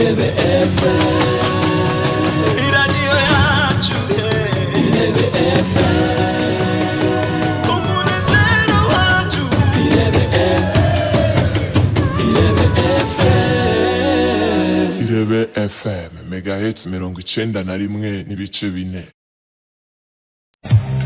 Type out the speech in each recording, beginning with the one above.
Irebe FM, iradiyo yacu, Irebe FM, umunezero wacu, Irebe FM, Irebe FM. Irebe FM megahertz 91.4.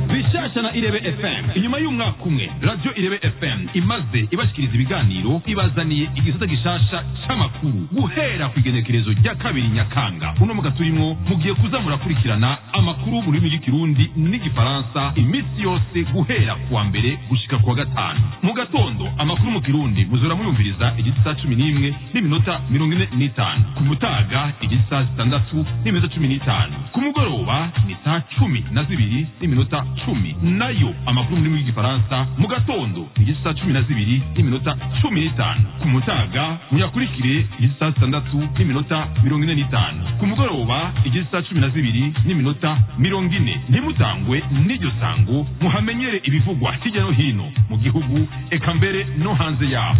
Bishasha na Irebe FM. Inyuma y'umwaka umwe Radio Irebe FM imaze ibashikiriza ibiganiro, ibazaniye igisata gishasha c'amakuru. Guhera ku igenekerezo rya 2 Nyakanga uno mwaka turimwo, mugiye kuza murakurikirana amakuru mu rurimi rw'Ikirundi n'igifaransa iminsi yose guhera kuwa mbere gushika kuwa gatanu mu gatondo. Amakuru mu Kirundi muzora muyumviriza igiti saa 11:45, ku mutaga igiti saa 6:15, ku mugoroba ni saa 12:10. Nayo amakuru mu rurimi rw'igifaransa mu gatondo igiti saa 12:15, ku mutaga muyakurikire igiti saa 6:45, ku mugoroba igiti saa 12:40. Ntimutangwe n'iryo sango, muhamenyere ibivugwa hirya no hino mu gihugu eka mbere no hanze yaho.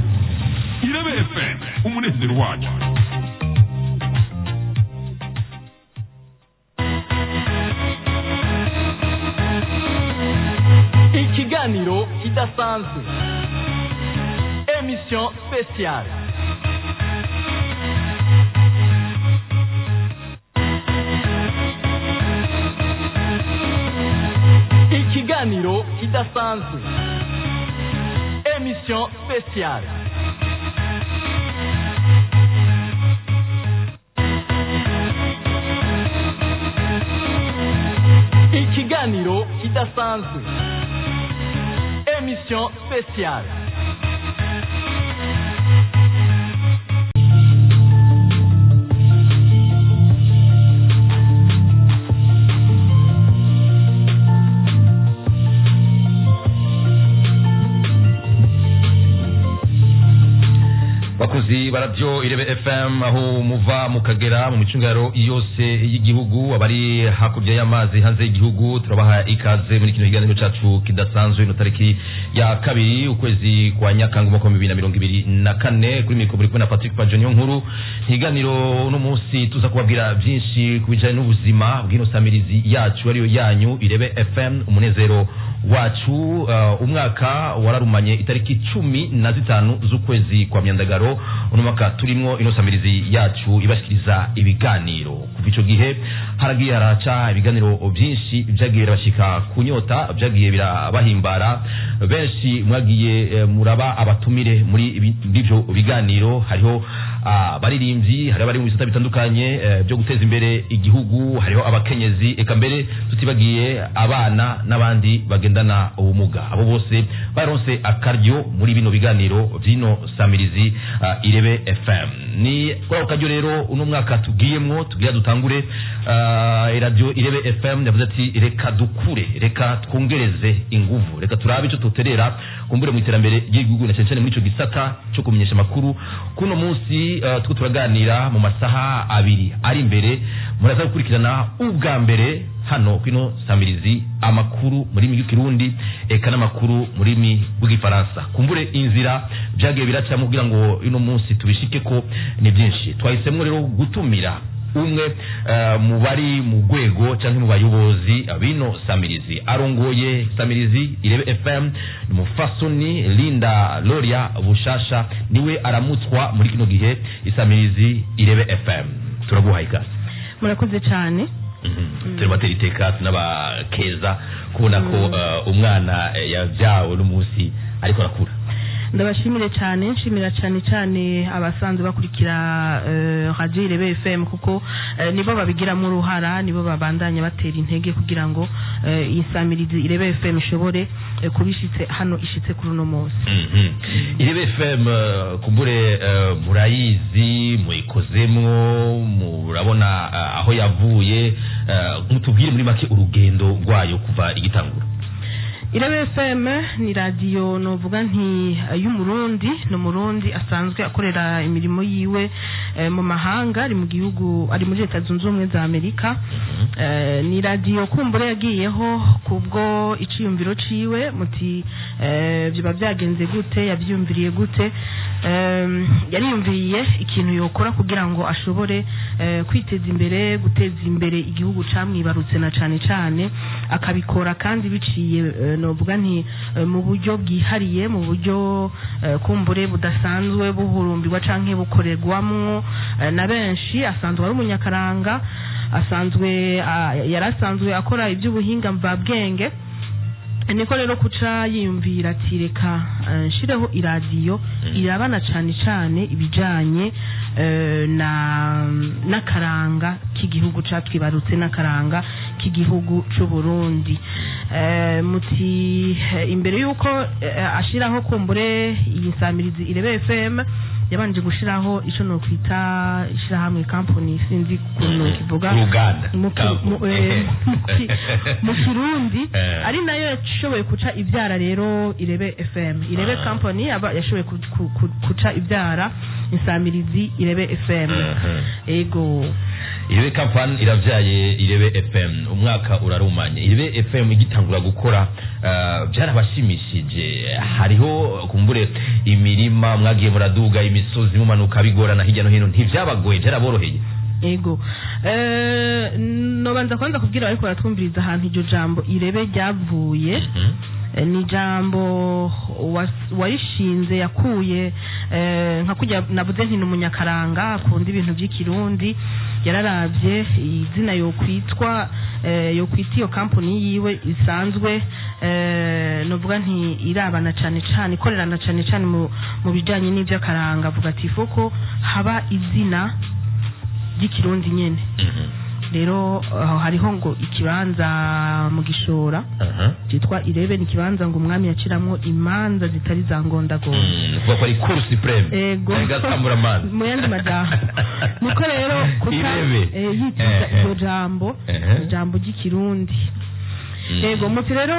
Irebe FM, umunezero wacu. Ikiganiro kidasanzwe, émission spéciale. Ikiganiro kidasanzwe, émission spéciale. Ikiganiro kidasanzwe, émission spéciale. Bakuzi barabyo Irebe FM, aho muva mukagera mu micungaro yose y'igihugu, abari hakurya y'amazi, hanze y'igihugu, turabaha ikaze muri kino kiganiro cacu kidasanzwe. Ino tariki ya 2 ukwezi kwa Nyakanga umwaka wa 2024, kuri mikoro muri kumwe na Patrick Pajonyo nkuru. Ikiganiro uno munsi tuza kubabwira byinshi ku bijanye n'ubuzima bw'ino samirizi yacu ariyo yanyu Irebe FM, umunezero wacu. Umwaka wararumanye itariki 15 z'ukwezi kwa Myandagaro uno mwaka turimwo ino samirizi yacu ibashikiriza ibiganiro. Kuva ico gihe haragiye haraca ibiganiro byinshi byagiye birabashika kunyota, byagiye birabahimbara. Benshi mwagiye muraba abatumire muri ibyo biganiro. Hariho abaririmbyi, hariho abari mu bisata bitandukanye byo guteza imbere igihugu, hariho abakenyezi, eka mbere tutibagiye abana n'abandi bagendana ubumuga. Abo bose baronse akaryo muri bino biganiro by'ino samirizi Irebe FM. Ni kuri ako karyo rero uno mwaka tugiyemwo tugira dutangure, Radio Irebe FM yavuze ati reka dukure, reka twongereze inguvu, reka turabe ico tuterera kumbure mu iterambere ry'igihugu na cyane cyane muri ico gisata cyo kumenyesha amakuru. Kuno munsi tuko turaganira mu masaha abiri ari imbere, muraza gukurikirana ubwa mbere hano kwino samirizi amakuru muri rw'ikirundi eka n'amakuru muri rw'igifaransa. Kumbure inzira byagiye biracamo kugira ngo uno munsi tubishike ko ni byinshi. Twahisemwo rero gutumira umwe mu bari mu rwego cyangwa mu bayobozi bino samirizi, arongoye samirizi Irebe FM, ni mufasoni Linda Loria Bushasha, niwe aramutswa muri kino gihe isamirizi Irebe FM. Turaguhaye ikaze. Murakoze cyane. Turabatera iteka, tunabakeza kubona ko umwana yabyawe n'umunsi ariko arakura. Ndabashimire cyane, nshimira cyane cyane abasanzwe bakurikira Radio Irebe FM, kuko nibo babigiramo uruhara, nibo babandanya batera intege kugira ngo iyi samirizi Irebe FM ishobore kubishitse hano ishitse kuri uno munsi. Irebe FM kumbure murayizi, muyikozemwo, murabona aho yavuye. Mutubwire muri make urugendo rwayo kuva igitangura. Irebe FM ni radio novuga nti y'umurundi, ni umurundi asanzwe akorera imirimo yiwe mu mahanga, ari mu gihugu, ari muri Leta Zunze Ubumwe za Amerika. Ni radio kumbure yagiyeho kubwo iciyumviro ciwe, muti biba byagenze gute, yavyumviriye gute? Yariyumviriye ikintu yokora kugira ngo ashobore kwiteza imbere, guteza imbere igihugu camwibarutse, na cane cane akabikora kandi biciye, novuga nti, mu buryo bwihariye, mu buryo kumbure budasanzwe buhurumbirwa canke bukorerwamwo na benshi. Asanzwe ari umunyakaranga, asanzwe yarasanzwe akora iby'ubuhinga mvabwenge. Niko rero kuca yiyumvira ati: "Reka nshireho iradiyo irabana cane cane ibijanye na n'akaranga k'igihugu catwibarutse, n'akaranga k'igihugu c'u Burundi." Muti imbere yuko ashiraho kumbure iyi nsamirizi Irebe FM, yabanje gushiraho ico no kwita ishirahamwe, company, sinzi ukuntu kivuga Uruganda. Mu Kirundi, ari nayo yashoboye kuca ibyara rero Irebe FM, Irebe Company aba yashoboye kuca ibyara insamirizi Irebe FM. Ego. Irebe Company iravyaye Irebe FM, umwaka urarumanye. Irebe FM igitangura gukora, byarabashimishije? Hariho kumbure imirima mwagiye muraduga, imisozi mumanuka bigorana hirya no hino, ntivyabagoye, byaraboroheye? Ego, nobanza kwanza kubwira ariko baratwumviriza ahantu iryo jambo Irebe ryavuye. Ni ijambo warishinze yakuye, nka kujya navuze nti ni umunyakaranga akunda ibintu by'ikirundi. Yararavye izina yokwitwa, yokwita iyo company yiwe isanzwe, novuga nti irabana cane cane, ikorerana cane cane mu bijanye n'ivy'akaranga. Avuga ati foko haba izina ry'ikirundi nyene. Rero aho hariho ngo ikibanza mu Gishora cyitwa Irebe, ni ikibanza ngo umwami yaciramwo imanza zitari za ngondagonda. Kuvuga ko ari cour suprême. Ego. Gasamuramanza. Mu yandi majambo, niko rero kuta Irebe. Yitiza iryo jambo, ijambo ry'ikirundi. Ego, muti rero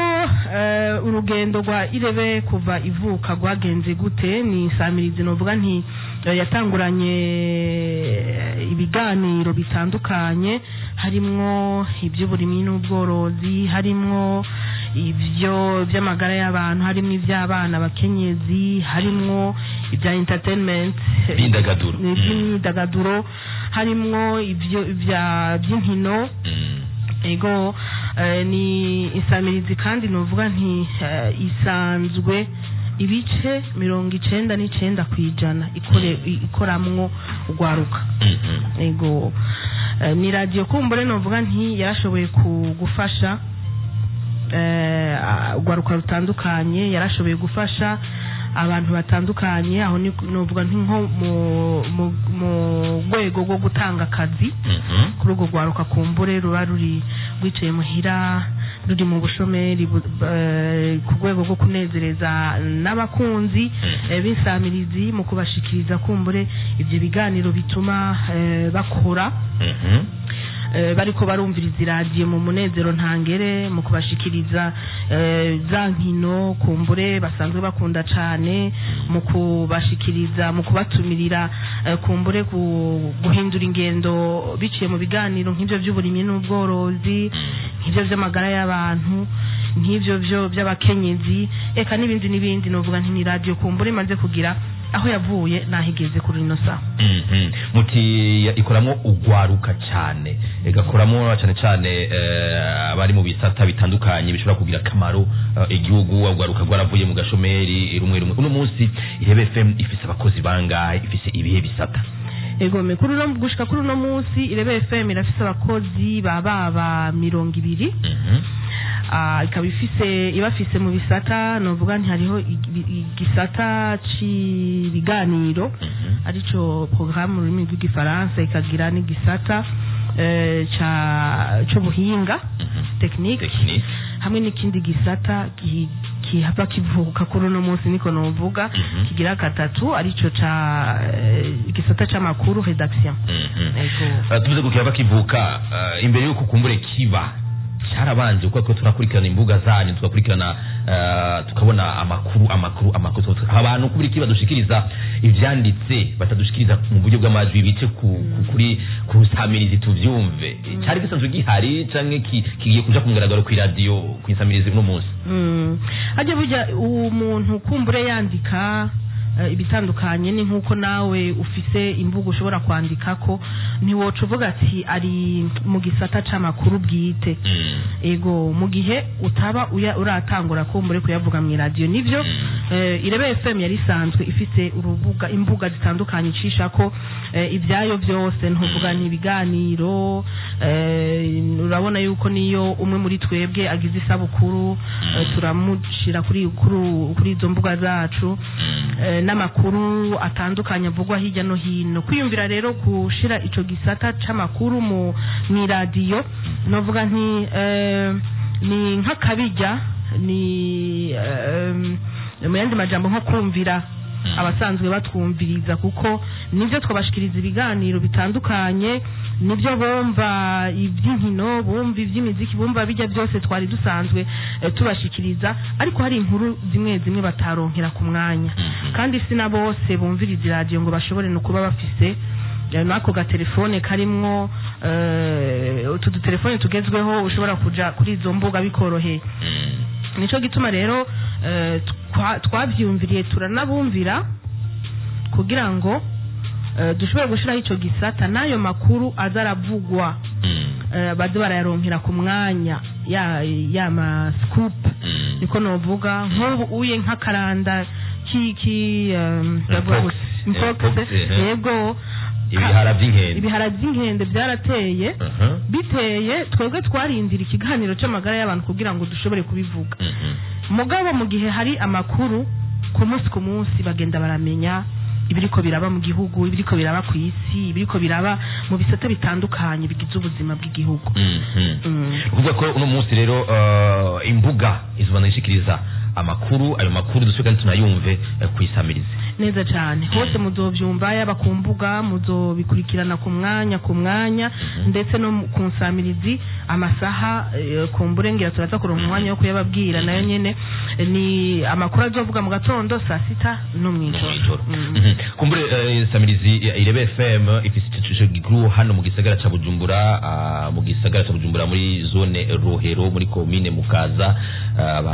urugendo rwa Irebe kuva ivuka rwagenze gute? Ni samirizi novuga nti yatanguranye ibiganiro bitandukanye, harimwo iby'uburimyi n'ubworozi, harimwo ibyo by'amagara y'abantu, harimwo iby'abana, abakenyezi, harimwo ibya entertainment. Imyidagaduro. Iby'imyidagaduro, harimwo ibyo by'inkino. Ego, ni insamirizi kandi novuga nti isanzwe ibice 99% ikoramwo ugwaruka. Ego, ni radio kumbure novuga nti yarashoboye gufasha ugwaruka rutandukanye, yarashoboye gufasha abantu batandukanye. Aho ni novuga nti nko mu rwego rwo gutanga akazi kuri urwo rwaruka kumbure ruba ruri rwicaye muhira, ruri mu bushomeri, ku rwego rwo kunezereza n'abakunzi b'insamirizi mu kubashikiriza kumbure ibyo biganiro bituma bakora bariko barumviriza iradiyo mu munezero ntangere, mu kubashikiriza za nkino kumbure basanzwe bakunda cane, mu kubashikiriza, mu kubatumirira kumbure guhindura ingendo biciye mu biganiro nk'ivyo by'uburimyi n'ubworozi, nk'ivyo by'amagara y'abantu, nk'ivyo byo by'abakenyezi, eka n'ibindi n'ibindi. Novuga nti ni radio kumbure imaze kugira aho yavuye n'aho igeze kuri ino saha. Muti ikoramwo ugwaruka cyane, igakoramo cyane cyane abari mu bisata bitandukanye bishobora kugira akamaro igihugu, ugwaruka rwaravuye mu gashomeri rumwe rumwe. Uno munsi Irebe FM ifise abakozi bangahe? Ifise ibihe bisata? Ego, kuri uno, gushika kuri uno munsi Irebe FM irafise abakozi baba 20. Ikaba ifise, ibafise mu bisata, novuga nti hariho igisata c'ibiganiro, arico programme mu rurimi rw'igifaransa, ikagira n'igisata c'ubuhinga, technique, Technique. hamwe n'ikindi gisata kihava kivuka kuri uno munsi, niko novuga, kigira katatu, arico ca igisata c'amakuru, rédaction. Ego. Tuvuze ngo kirava kivuka, imbere y'uko kumbure kiba cyarabanje, kuko twe turakurikirana imbuga zanyu, tugakurikirana, tukabona amakuru, amakuru, amakuru. Abantu kubera iki badushikiriza ivyanditse, batadushikiriza mu buryo bw'amajwi, bice kuri kusamirizi tuvyumve? Cyari gisanzwe gihari canke kigiye kuja ku mugaragaro kw'iradiyo, kw'insamirizi uno munsi? Hajya burya umuntu kumbure yandika. Ibitandukanye ni nkuko nawe ufise imbuga ushobora kwandikako, ntiwoca uvuga ati ari mu gisata c'amakuru bwite. Ego, mu gihe utaba uratangura kumbure kuyavuga mu radio, nivyo. Irebe FM yari isanzwe ifise urubuga, imbuga zitandukanye icishako ibyayo byose, ntuvuga ni ibiganiro. Urabona yuko niyo umwe muri twebwe agize isabukuru, turamushira kuri izo mbuga zacu, n'amakuru atandukanye avugwa hirya no hino. Kwiyumvira rero kushira ico gisata c'amakuru mu mw'iradiyo, novuga nti ni nk'akabijya, ni mu yandi majambo nko kumvira abasanzwe batwumviriza, kuko nibyo twabashikiriza ibiganiro bitandukanye, nibyo bumva iby'inkino, bumva iby'imiziki, bumva bijya byose twari dusanzwe tubashikiriza, ariko hari inkuru zimwe zimwe bataronkera ku mwanya, kandi si na bose bumviriza iradiyo ngo bashobore no kuba bafise n'ako gatelefone karimwo utu dutelefone tugezweho ushobora kuja kuri izo mbuga bikoroheye. Nico gituma rero twavyumviriye, turanabumvira kugira ngo dushobore gushiraho ico gisata n'ayo makuru azaravugwa, baze barayaronkera ku mwanya, ya ma scoop, niko novuga, nk'ubu uye nk'akaranda ki Mpox. Mpox, Mpox, yego. Ibihara by'inkende. Ibihara by'inkende byarateye. Biteye, twebwe twarindira ikiganiro c'amagara y'abantu kugira ngo dushobore kubivuga. Mugabo mu gihe hari amakuru ku munsi ku munsi, bagenda baramenya ibiriko biraba mu gihugu, ibiriko biraba ku isi, ibiriko biraba mu bisata bitandukanye bigize ubuzima bw'igihugu. Kuvuga ko uno munsi rero imbuga izobana ishikiriza amakuru, ayo makuru dusubire kandi tunayumve kwisamirize. Neza cyane, hose muzovyumva, yaba ku mbuga muzobikurikirana ku mwanya ku mwanya, ndetse no ku nsamirizi amasaha ku mburengera turaza kuronka umwanya wo kuyababwira nayo nyene. Ni amakuru azovuga mu gatondo, saa sita no mw'ijoro. Kumbure samirizi Irebe FM ifise icicaro gikuru hano mu gisagara ca Bujumbura, mu gisagara ca Bujumbura, muri zone Rohero, muri komine Mukaza,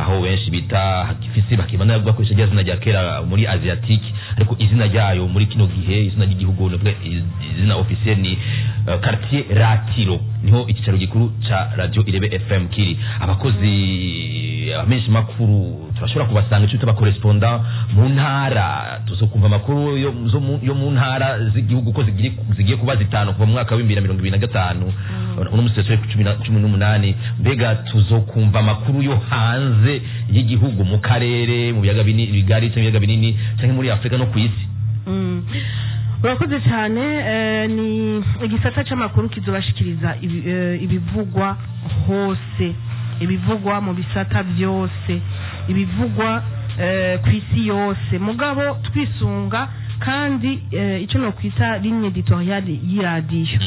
aho benshi bita ifise bakibana bakoresha rya zina rya kera muri Asiatique, ariko izina ryayo muri kino gihe, izina ry'igihugu, novuga izina officiel, ni quartier Ratiro. Niho icicaro gikuru ca radio Irebe FM kiri. Abakozi amenshi makuru turashobora kubasanga, ico correspondant mu ntara, tuzokumva amakuru yo mu ntara z'igihugu ko zigiye kuba zitanu kuva mu mwaka wa 2025. Uno musi turi ku 18. Mbega tuzokumva amakuru yo hanze y'igihugu, mu karere, mu biyaga binini bigari cyangwa ibiyaga binini, cyangwa muri Afrika no ku isi? Urakoze cyane. Ni igisata c'amakuru kizobashikiriza ibivugwa hose, ibivugwa mu bisata byose, ibivugwa ku isi yose, mugabo twisunga kandi icyo nokwita ligne éditoriale y'iradiyo.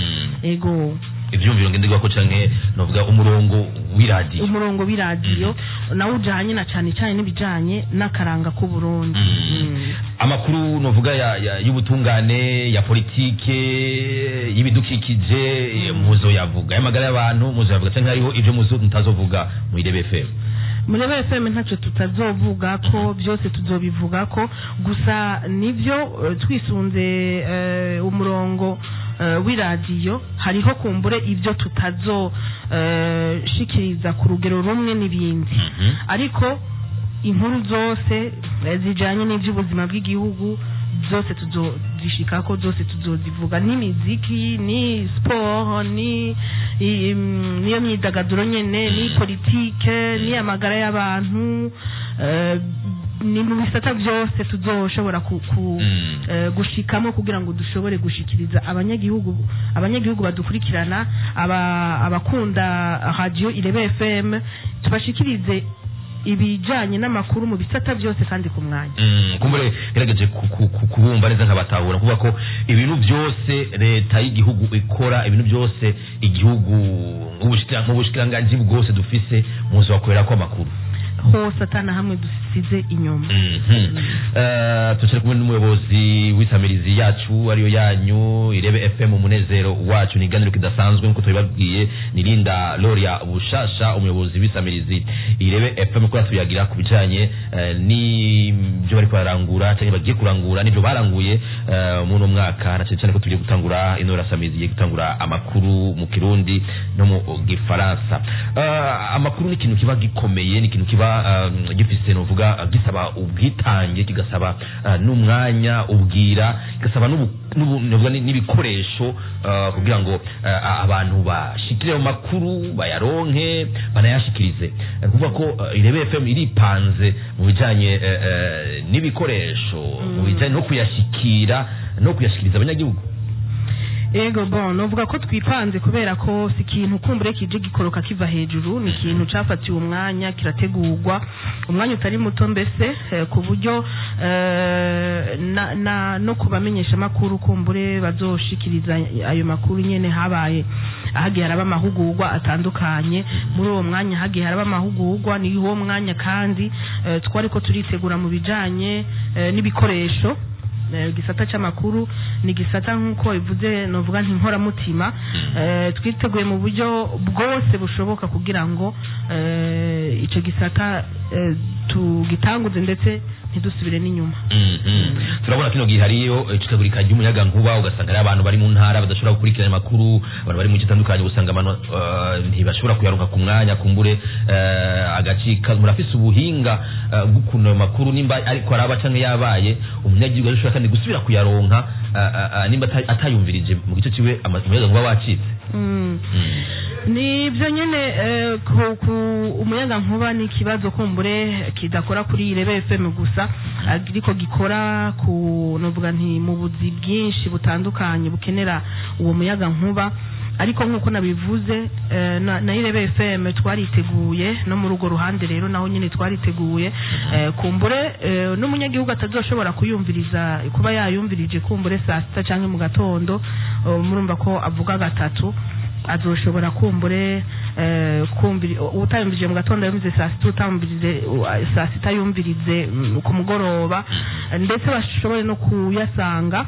Ego. Ivyumviro ngenderwako canke novuga umurongo w'iradiyo. Umurongo w'iradiyo nawo ujanye na cane cane n'ibijanye n'akaranga k'Uburundi. Amakuru novuga ya y'ubutungane, ya politike, y'ibidukikije, muzo yavuga, y'amagara y'abantu muzo yavuga, canke hariho ivyo muzo mutazovuga mu Irebe FM? Muri FM ntacyo tutazovuga ko, byose tuzobivuga ko. Gusa nibyo, twisunze umurongo w'iradiyo, hariho kumbure ibyo tutazo shikiriza ku rugero rumwe n'ibindi, ariko inkuru zose zijanye n'iby'ubuzima bw'igihugu zose tuzozishikako, zose tuzozivuga, n'imiziki, ni sport, ni niyo myidagaduro nyene, ni politike, ni amagara y'abantu, ni mu bisata byose tuzoshobora ku gushikamo kugira ngo dushobore gushikiriza abanyagihugu badukurikirana, abakunda radio Irebe FM, tubashikirize ibijanye n'amakuru mu bisata byose kandi ku mwanya. Kumbure gerageje kubumva neza nkabatahura, kuvuga ko ibintu byose leta y'igihugu ikora, ibintu byose igihugu, nk'ubushikiranganji bwose dufise, muzi bakorera ko amakuru. hose atana hamwe dusize inyuma. Turi kumwe n'umuyobozi w'isamirizi yacu ariyo yanyu Irebe FM, umunezero wacu. Ni iganiro kidasanzwe nk'uko tubibabwiye, ni Linda Loria Bushasha, umuyobozi w'isamirizi Irebe FM, ko tuyagira ku bijanye n'ibyo bari barangura cyangwa bagiye kurangura n'ibyo baranguye muri uno mwaka, na cyane cyane ko tugiye gutangura ino rasamirizi igiye gutangura amakuru mu Kirundi no mu Gifaransa. Amakuru ni ikintu kiba gikomeye, ni ikintu kiba gifise, novuga gisaba ubwitange, kigasaba n'umwanya ubwira, kigasaba novuga n'ibikoresho kugira ngo abantu bashikire ayo makuru, bayaronke, banayashikirize. Kuvuga ko Irebe FM iripanze mu bijanye n'ibikoresho, mu bijanye no kuyashikira no kuyashikiriza abanyagihugu. Ego, bon, novuga ko twipanze kubera ko si ikintu kumbure kije gikoroka kiva hejuru, ni ikintu cafatiwe umwanya, kirategurwa umwanya utari muto mbese, ku buryo na no kubamenyesha amakuru kumbure bazoshikiriza ayo makuru nyene habaye hagiye haraba amahugurwa atandukanye. Muri uwo mwanya hagiye haraba amahugurwa, ni uwo mwanya kandi twari ko turitegura mu bijanye n'ibikoresho. Igisata c'amakuru ni igisata, nk'uko ivuze, novuga nti nkoramutima. Twiteguye mu buryo bwose bushoboka kugira ngo ico gisata tugitanguze ndetse ntidusubire n'inyuma. Turabona kino gihe hariyo icikagurika ry'umuyaga nkuba, ugasanga ari abantu bari mu ntara badashobora gukurikirana amakuru, abantu bari mu gice itandukanye, usanga abantu ntibashobora kuyaronka ku mwanya, kumbure agacika. Murafise ubuhinga bw'ukuntu ayo makuru, nimba ariko araba canke yabaye, umunyagihugu ashobora kandi gusubira kuyaronka nimba atayumvirije mu gice ciwe umuyaga nkuba wacitse? Ni ibyo nyene, ku umuyaga nkuba ni ikibazo kumbure kidakora kuri Irebe FM gusa, ariko gikora ku, novuga nti, mu buzi bwinshi butandukanye bukenera uwo muyaga nkuba. Ariko nk'uko nabivuze, na Irebe FM twariteguye no muri urwo ruhande. Rero naho nyine twariteguye, kumbure n'umunyagihugu atazoshobora kuyumviriza, kuba yayumvirije kumbure saa sita canke mu gatondo, murumva ko avuga gatatu, azoshobora kumbure kumvira. Utayumvirije mu gatondo yumvirize saa sita, utamvirize saa sita yumvirize ku mugoroba, ndetse bashobore no kuyasanga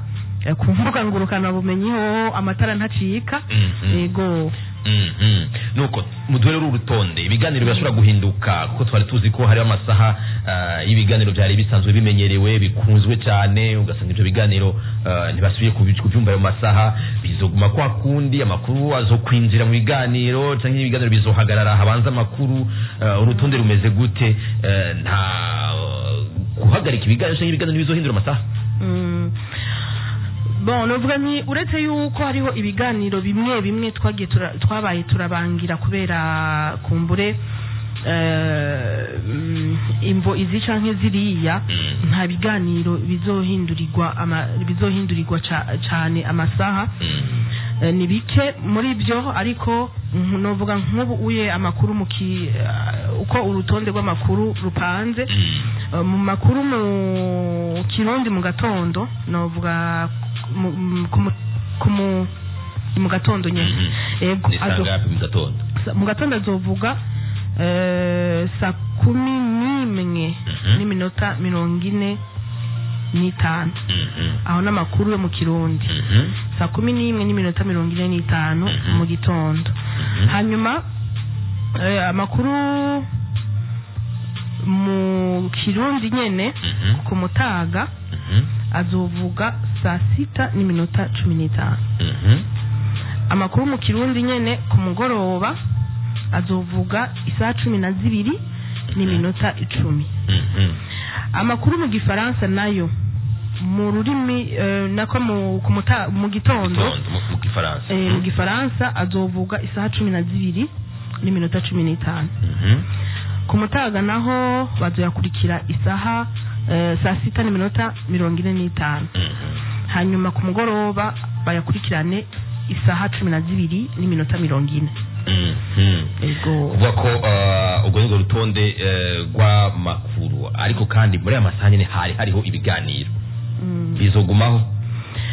ku mbuga ngurukanabumenyi ho amatara ntacika. Yego. Nuko muduhe rero urutonde. Ibiganiro birashobora guhinduka, kuko twari tuzi ko hariho amasaha y'ibiganiro byari bisanzwe bimenyerewe, bikunzwe cyane, ugasanga ibyo biganiro ntibasubiye kubyumva ayo masaha. Bizoguma kwa kundi, amakuru azokwinjira mu biganiro, cyangwa ibiganiro bizohagarara habanza amakuru? Urutonde rumeze gute? Nta guhagarika ibiganiro cyangwa ibiganiro ntibizohindura amasaha? Bon, novuga ni uretse yuko hariho ibiganiro bimwe bimwe twagiye twabaye turabangira kubera kumbure imvo izi canke ziriya, nta biganiro bizohindurirwa bizohindurirwa cane amasaha. Ni bike muri byo, ariko novuga nk'ubu uye amakuru mu uko urutonde rw'amakuru rupanze, mu makuru mu Kirundi mu gatondo, novuga mu gatondo nyene. Ego. Ni saa ngapi mu gatondo? Mu gatondo azovuga saa 11 n'iminota 45. Aho n'amakuru yo mu Kirundi, saa 11 n'iminota 45 mu gitondo. Hanyuma amakuru mu Kirundi nyene ku mutaga azovuga saa 6 n'iminota 15. Amakuru mu Kirundi nyene ku mugoroba azovuga isaha 12 n'iminota 10. Amakuru mu Gifaransa nayo mu rurimi nako mu gitondo. Gitondo, mu Gifaransa. Mu Gifaransa azovuga isaha 12 n'iminota 15. Ku mutaga naho bazoyakurikira isaha saa 6 n'iminota 45. Hanyuma ku mugoroba bayakurikirane isaha 12 n'iminota 40. Ego. Kuvuga ko ubwo nirwo rutonde rw'amakuru, ariko kandi muri aya masaha nyine hari hariho ibiganiro, bizogumaho?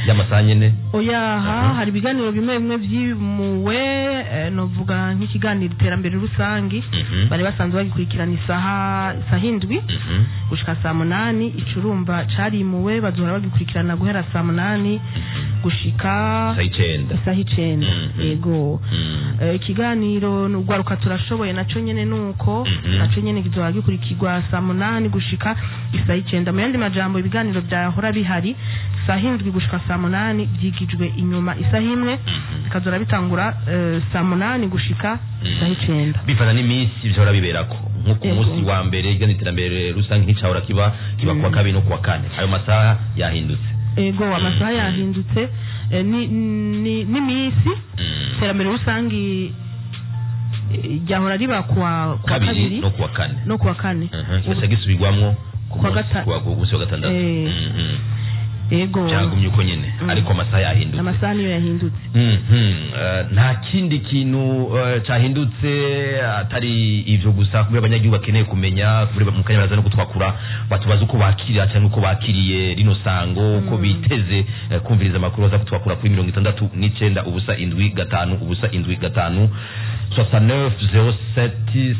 Y'amasaha nyene? Oyaha, hari ibiganiro bimwe bimwe vyimuwe, novuga nk'ikiganiro iterambere rusangi, bari basanzwe bagikurikirana isaha 7 gushika saa 8. Icurumba carimuwe, bazohora bagikurikirana guhera saa 8 gushika saa 9. Isaha 9. Yego. Ikiganiro n'urwaruka turashoboye naco nyene nuko, naco nyene kizohora gikurikirwa saa 8 gushika isaha 9. Mu yandi majambo, ibiganiro vyahora bihari saa 7 gushika saa 8 vyigijwe inyuma isaha 1, bikazora bitangura saa 8 gushika isaha 9. Bivana n'iminsi vyahora biberako, nko ku munsi wa mbere igana iterambere rusange nticahora kiba kuwa kabiri no kuwa kane, ayo masaha yahindutse. Ego, amasaha yahindutse, ni n'imisi. Iterambere rusangi ryahora riba kuwa kabiri no kuwa kane. No kuwa kane. Kigaca gisubirwamwo ku Kuwa munsi wa gatandatu. Ego. Cyagumye uko nyene, ariko amasaha yahindutse. Amasaha niyo yahindutse. Nta kindi kintu cahindutse atari ivyo gusa? Kubera abanyagihugu bakeneye kumenya, kubera mu kanya baraza no kutwakura batubaza uko bakira cyangwa uko bakiriye rino sango, uko biteze kumviriza amakuru. Baza kutwakura kuri 69 0 7 5 0 7 5, 69 07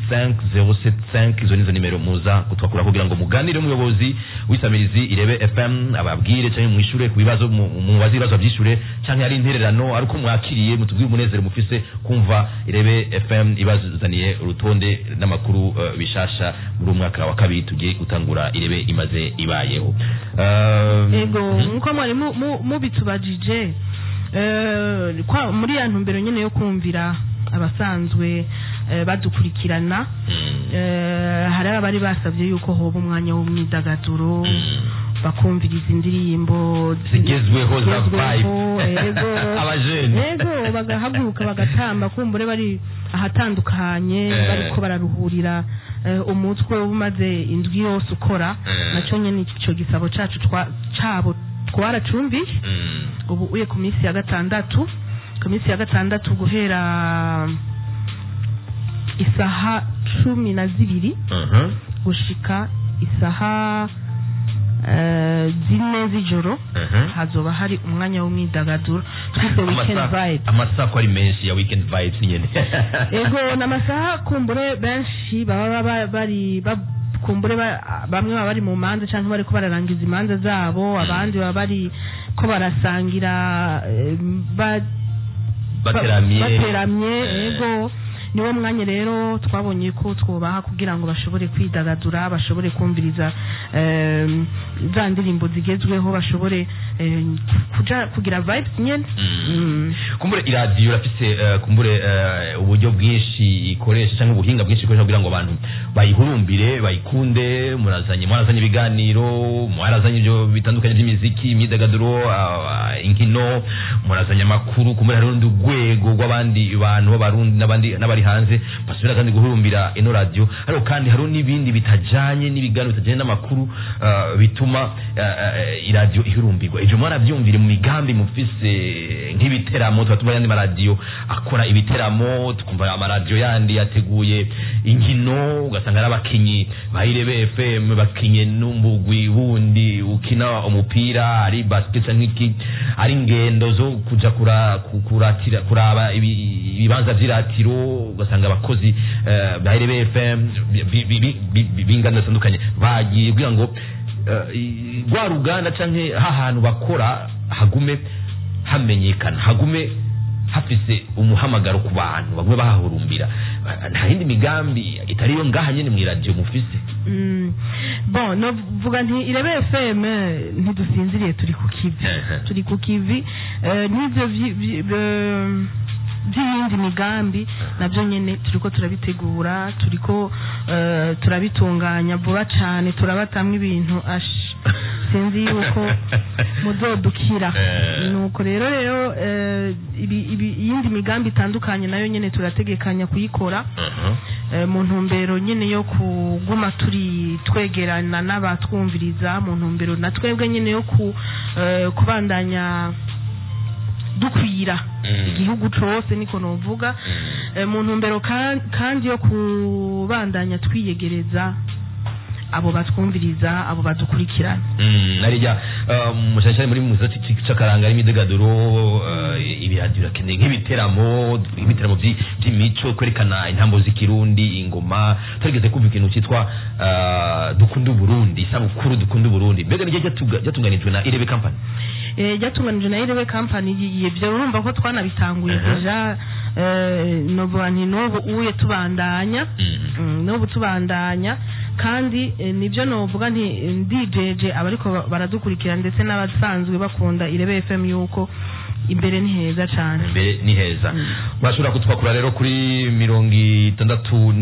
5 07 5. Izo nizo nimero muza kutwakura kugira ngo muganire umuyobozi w'isamirizi Irebe FM, ababwire cyangwa mwishure ku bibazo, mubaze ibibazo byishure, cyangwa ari intererano, ari uko mwakiriye, mutubwire umunezero mufise kumva Irebe FM ibazaniye urutonde n'amakuru bishasha muri uyu mwaka wa kabiri tugiye gutangura Irebe imaze ibayeho. Ego, nkuko mwari mubitubajije, muri ya ntumbero nyene yo kumvira abasanzwe badukurikirana, hari abari basabye yuko hoba umwanya w'umwidagaduro, bakumviriza indirimbo zigezweho za zigezweho, vibe. Ego. Abajene. Ego, bagahaguruka bagatamba, kumbure bari ahatandukanye, bariko bararuhurira umutwe umaze indwi yose ukora. Naco nyene ico gisabo cacu cabo twaracumbiye. Ubu uye ku minsi ya gatandatu, ku minsi ya gatandatu guhera isaha 12 gushika isaha 4 z'ijoro, hazoba hari umwanya w'umwidagaduro twise weekend vibe. Amasaha ko ari menshi ya weekend vibes nyene. Ego, n'amasaha kumbure benshi baba bari kumbure bamwe baba bari mu manza canke bariko bararangiza imanza zabo, abandi baba bari ko barasangira, bateramye. Bateramye. Ego, niwo mwanya rero twabonye ko twobaha kugira ngo bashobore kwidagadura, bashobore kumviriza za ndirimbo zigezweho, bashobore kuja kugira vibes nyene. Kumbure iradiyo irafise kumbure uburyo bwinshi ikoresha cyangwa ubuhinga bwinshi ikoresha kugira ngo abantu bayihurumbire, bayikunde. Murazanye ibiganiro, mwarazanye ibyo bitandukanye by'imiziki, imyidagaduro, inkino, murazanye amakuru. Kumbure hari urundi rwego rw'abandi bantu b'abarundi n'abandi n'abari hanze basubira kandi guhurumbira ino radiyo. Ariko kandi hariho n'ibindi bitajanye n'ibiganiro, bitajanye n'amakuru, bituma iradiyo ihurumbirwa. Ivyo mwaravyumvire mu migambi mufise, nk'ibiteramo? Tuba tubona ayandi maradiyo akora ibiteramo, tukumva amaradiyo yandi yateguye inkino, ugasanga ari abakinyi ba Irebe FM bakinye n'umugwi wundi ukina umupira, ari basket canke iki, ari ingendo zo kuja kuratira, kuraba ibibanza vy'iratiro, ugasanga abakozi ba Irebe FM b'inganda zitandukanye bagiye kugira ngo rwa ruganda canke hahantu bakora hagume hamenyekana, hagume hafise umuhamagaro ku bantu, bagume bahahurumbira. Nta yindi migambi itari yo ngaha nyene mw'iradiyo mufise? Bon, novuga nti Irebe FM ntidusinziriye, turi ku kivi. Turi ku kivi, n'ivyo by'iyindi migambi nabyo nyene turiko turabitegura, turiko turabitunganya. Vuba cane turabatamwe ibintu ash, sinzi yuko muzodukira. Nuko rero iyindi migambi itandukanye nayo nyene turategekanya kuyikora, mu ntumbero nyene yo kuguma turi twegerana n'abatwumviriza, mu ntumbero na twebwe nyene yo kubandanya dukwira igihugu cose, niko novuga, mu ntumbero kandi yo kubandanya twiyegereza abo batwumviriza, abo badukurikirana. Narijya Mu cyane cyane muri mu gisata c'akaranga n'imyidagaduro, ibiradiyo birakeneye nk'ibiteramo, ibiteramo by'imico, kwerekana intambo z'ikirundi, ingoma. Turigeze kumva ikintu cyitwa Dukunde Uburundi, isabukuru Dukunde Uburundi. Mbega niryo ryatunganijwe na Irebe Company? Ryatunganijwe na Irebe Company. Ibyo urumva ko twanabitanguye déjà, novuga nti n'ubu uye tubandanya. N'ubu tubandanya kandi nibyo novuga nti ndijeje abariko baradukurikira ndetse n'abasanzwe bakunda Irebe FM yuko imbere ni heza cane. Imbere ni heza. Murashobora kutwakura rero kuri 69 0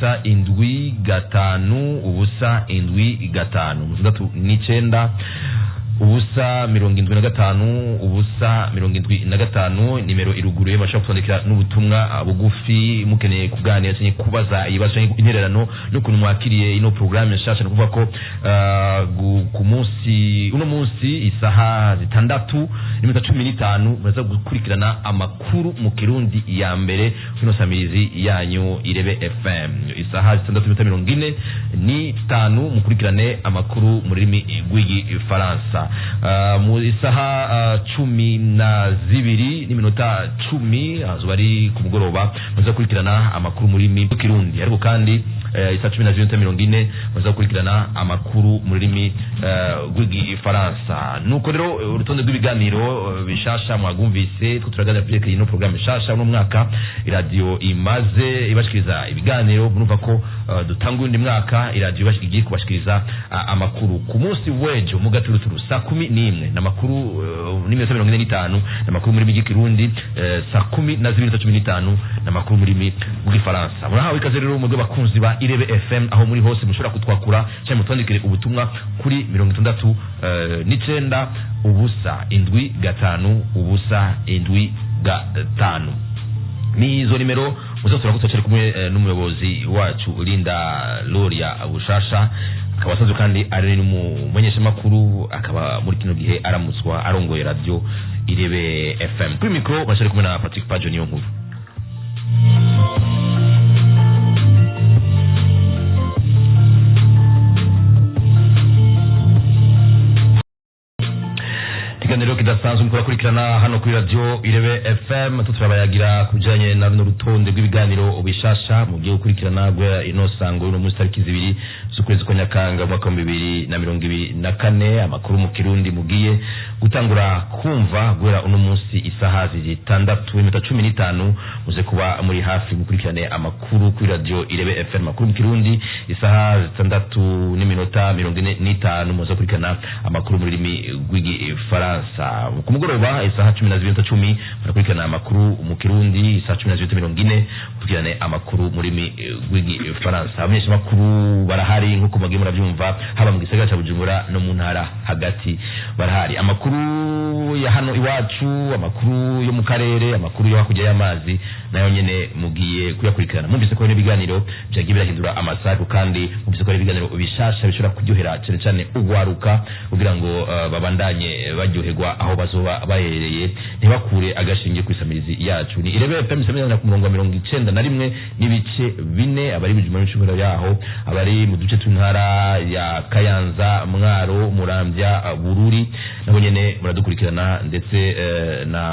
7 5 0 7 5, 69 0 75 0 75, nimero iruguruye. Bashobora kutwandikira n'ubutumwa bugufi mukeneye kuganira cyangwa kubaza ibibazo cyangwa intererano n'ukuntu mwakiriye ino programme nshasha. Ni ukuvuga ko ku munsi, uno munsi, isaha 6:15 muraza gukurikirana amakuru mu Kirundi ya mbere kino samirizi yanyu Irebe FM. Isaha 6:45 mukurikirane amakuru mu rurimi rw'igifaransa. Mu isaha 12:10, azuba ari ku mugoroba, muza gukurikirana amakuru mu rurimi rw'ikirundi. Ariko kandi isaha 12:40 muza gukurikirana amakuru mu rurimi rw'igifaransa. Nuko rero urutonde rw'ibiganiro bishasha mwagumvise. Two turaganira kuri ino programme nshasha. Uno mwaka iradiyo imaze ibashikiriza ibiganiro. Murumva ko dutanga undi mwaka iradiyo igiye kubashikiriza amakuru ku munsi w'ejo mu gaturuturu saa 11 n'amakuru n'iminota 45 n'amakuru muri rw'ikirundi, saa 12:15 n'amakuru muri rurimi rw'igifaransa. Murahawe ikaze rero mu bakunzi ba Irebe FM aho muri hose. Mushobora kutwakura cyangwa mutwandikire ubutumwa kuri 69 0 7 5 0 7 5. Ni izo nimero muzo turaguta. Kumwe n'umuyobozi wacu Linda Loria Bushasha, akaba asanzwe kandi ari n'umumenyeshamakuru, akaba muri kino gihe aramutswa arongoye radio Irebe FM. Kuri micro bashari kumwe na Patrick Pajo. Niyo nkuru. Ikiganiro kidasanzwe mukora kurikirana hano kuri radio Irebe FM. Tuturabayagira kubijanye na runo rutonde rw'ibiganiro bishasha mugiye gukurikirana guhera ino sango, uno munsi tariki 2 z'ukwezi kwa Nyakanga umwaka wa 2024. Amakuru mu Kirundi mugiye gutangura kumva guhera uno munsi isaha 6:15, muze kuba muri hafi mukurikirane amakuru kuri radio Irebe FM, amakuru mu Kirundi. Isaha 6:45 muze gukurikirana amakuru mu rurimi rw'igifaransa. Ku mugoroba isaha 12:10 murakurikirana amakuru mu Kirundi, isaha 12:40 mukurikirane amakuru mu rurimi rw'igifaransa. Abamenyeshamakuru barahari nk'uko mugiye murabyumva, haba mu gisagara cya Bujumbura no mu ntara hagati barahari. Amakuru ya hano iwacu, amakuru yo mu karere, amakuru yo hakurya y'amazi nayo nyene mugiye kuyakurikirana. Mwumvise ko hari ibiganiro byagiye birahindura amasaha, kandi mwumvise ko hari ibiganiro bishasha bishobora kuryohera cyane cyane ugwaruka kugira ngo babandanye baryoherwa aho bazoba baherereye, ntibakure agashinge ku isamirizi yacu. Ni Irebe FM isamirizi ku murongo wa 91.4, abari Bujumbura n'icumuro yaho, abari mu duce tw'intara ya Kayanza, Mwaro, Muramvya, Bururi, nabo nyene muradukurikirana, ndetse na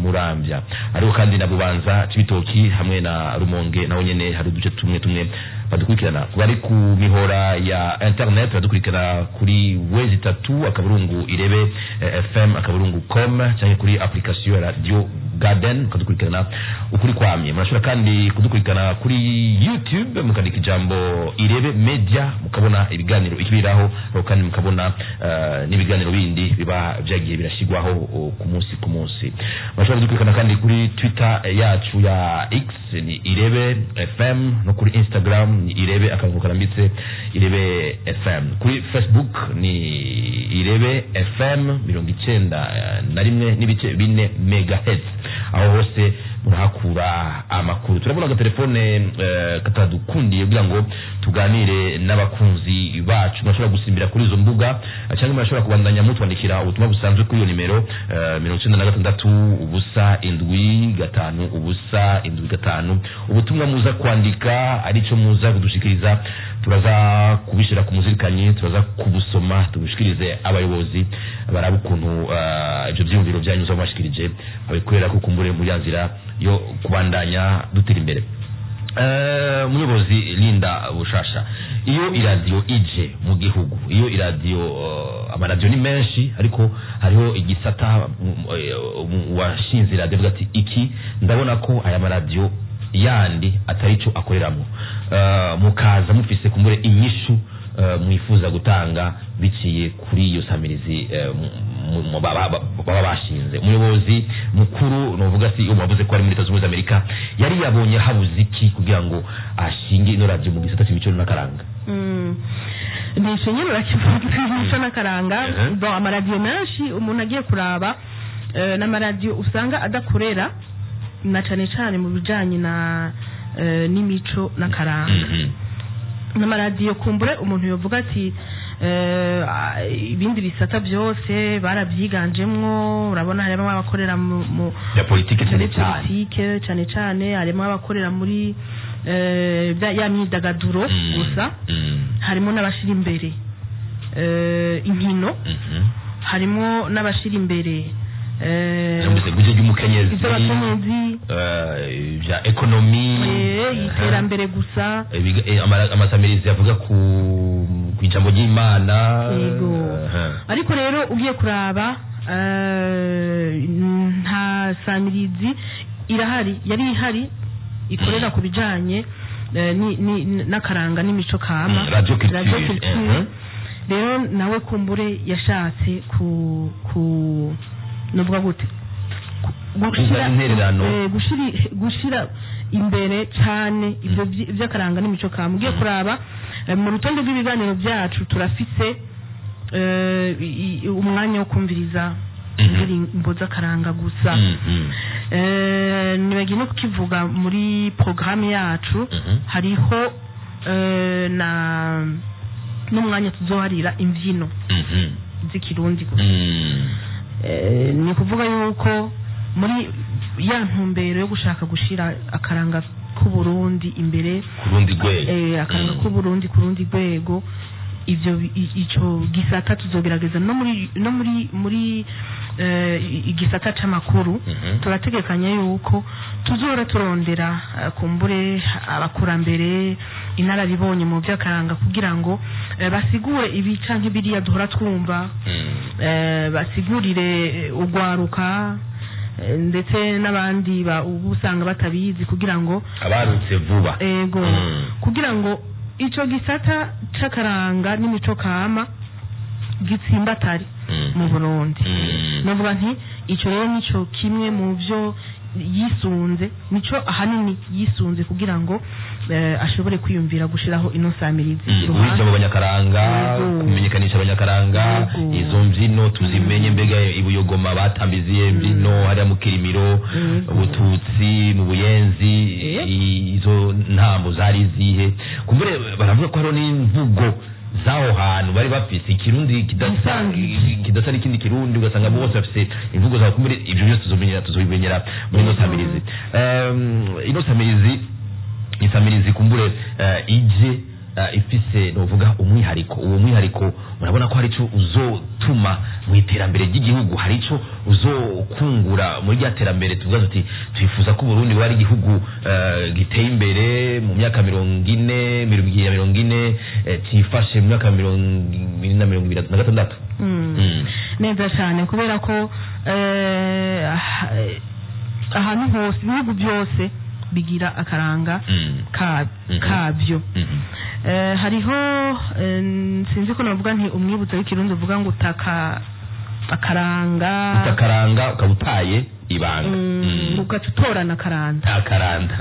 Muramvya, ariko kandi na Bubanza, Cibitoki hamwe na Rumonge, naho nyene hari uduce tumwe tumwe badukurikirana. Bari ku mihora ya internet badukurikirana kuri w3.irebefm.com cyangwa kuri application ya Radio Garden, mukadukurikirana ukuri kwamye. Murashobora kandi kudukurikirana kuri YouTube, mukandika ijambo Irebe Media, mukabona ibiganiro ikibiraho, ariko kandi mukabona n'ibiganiro bindi biba byagiye birashyirwaho ku munsi ku munsi. Murashobora kudukurikirana kandi kuri Twitter yacu ya X, ni Irebe FM, no kuri Instagram ni Irebe akarongo karambitse Irebe FM, kuri Facebook ni Irebe FM 91.4 megahertz. Aho hose murahakura amakuru. Turabona agatelefone katadukundiye kugira ngo tuganire n'abakunzi bacu. Murashobora gusimbira kuri izo mbuga cyangwa murashobora kubandanya mutwandikira ubutumwa busanzwe kuri iyo nimero 96 0 7 5 0 7 5. Ubutumwa muza kwandika arico muza kudushikiriza Turaza kubishyira ku muzirikanyi, turaza kubusoma, tubishikirize abayobozi baraba ukuntu ibyo byiyumviro byanyu mubashikirije babikorera, ko kumbure muri ya nzira yo kubandanya dutera imbere. Umuyobozi Linda Bushasha, iyo iradiyo ije mu gihugu, iyo iradiyo, amaradiyo ni menshi, ariko hariho igisata washinze iradiyo avuga ati: "Iki ndabona ko aya maradiyo yandi atari cyo akoreramo." Mukaza mufise kumbure inyishu mwifuza gutanga biciye kuri iyo samirizi baba bashinze. Umuyobozi mukuru, novuga si wavuze ko ari muri Leta Zunze Ubumwe za Amerika, yari yabonye habuze iki kugira ngo ashinge ino radiyo mu gisata cy'imico n'akaranga? Nisho nyine urakivuga, imico n'akaranga. Bon, amaradiyo menshi umuntu agiye kuraba, n'amaradiyo usanga adakorera na cane cane mu bijanye na n'imico n'akaranga. N'amaradiyo kumbure umuntu yovuga ati ibindi bisata byose barabyiganjemwo. Urabona harimo abakorera mu ya politike cyane muri cyane. Politike cane cane, harimo abakorera muri ya myidagaduro gusa, harimo n'abashira imbere inkino, harimo n'abashira imbere Numvise guje ry'umukenyezi, iby'abakenyezi, bya économie, iterambere gusa. Amasamirizi avuga ku ijambo ry'Imana. Yego. Ariko rero ugiye kuraba, nta samirizi irahari, yari ihari ikorera ku bijanye n'akaranga n'imico kama. Radio Culture. Radio Culture. Rero nawe kumbure yashatse ku novuga gute, Kuzana intererano. Gushira imbere cyane ibyo by'akaranga n'imico kama. Ugiye kuraba, mu rutonde rw'ibiganiro byacu turafise umwanya wo kumviriza indirimbo z'akaranga gusa. Nibagiye no kukivuga, muri porogaramu yacu hariho na n'umwanya tuzoharira imbyino z'ikirundi gusa. Ni kuvuga yuko muri ya ntumbero yo gushaka gushira akaranga k'Uburundi imbere, ku rundi rwego. Akaranga k'Uburundi ku rundi rwego, ivyo ico gisata tuzogerageza no muri igisata c'amakuru. Turategekanya yuko tuzora turondera kumbure abakurambere, inararibonye mu by'akaranga, kugira ngo basigure ibi canke biriya duhora twumva, basigurire ugwaruka, ndetse n'abandi ubu usanga batabizi, kugira ngo abarutse vuba. Ego. Kugira ngo ico gisata c'akaranga n'imico kama gitsimbatare mu Burundi. Novuga nti ico rero nico kimwe mu byo yisunze, nico ahanini yisunze kugira ngo ashobore kwiyumvira gushiraho ino samirizi iruhande. Guhiga mu banyakaranga, kumenyekanisha abanyakaranga, izo mbyino tuzimenye. Mbega ibuyogoma batambiziye mbyino hariya mu Kirimiro, Ubututsi mu Buyenzi, izo ntambo zari izihe? Kumbure baravuga ko hariho n'imvugo z'aho hantu bari bafise ikirundi kidasa Isangije. kidasa n'ikindi kirundi, ugasanga bose bafise imvugo zabo. Kumbure ibyo byose tuzobimenyera muri ino samirizi. Ino samirizi, isamirizi kumbure ije ifise, novuga, umwihariko. Uwo mwihariko murabona ko hari ico uzotuma mu iterambere ry'igihugu, hari ico uzokungura muri rya terambere tuvuga tuti twifuza ko Burundi buba ari igihugu giteye imbere mu myaka 40, 2040, cifashe mu myaka 2046. Neza cyane, kubera ko ahantu hose, ibihugu byose bigira akaranga kabyo. Hariho sinzi ko navuga nti umwibutso w'ikirundi uvuga ngo utaka akaranga, utakaranga ukaba utaye ibanga. Ugaca utorana akaranda. Akaranda.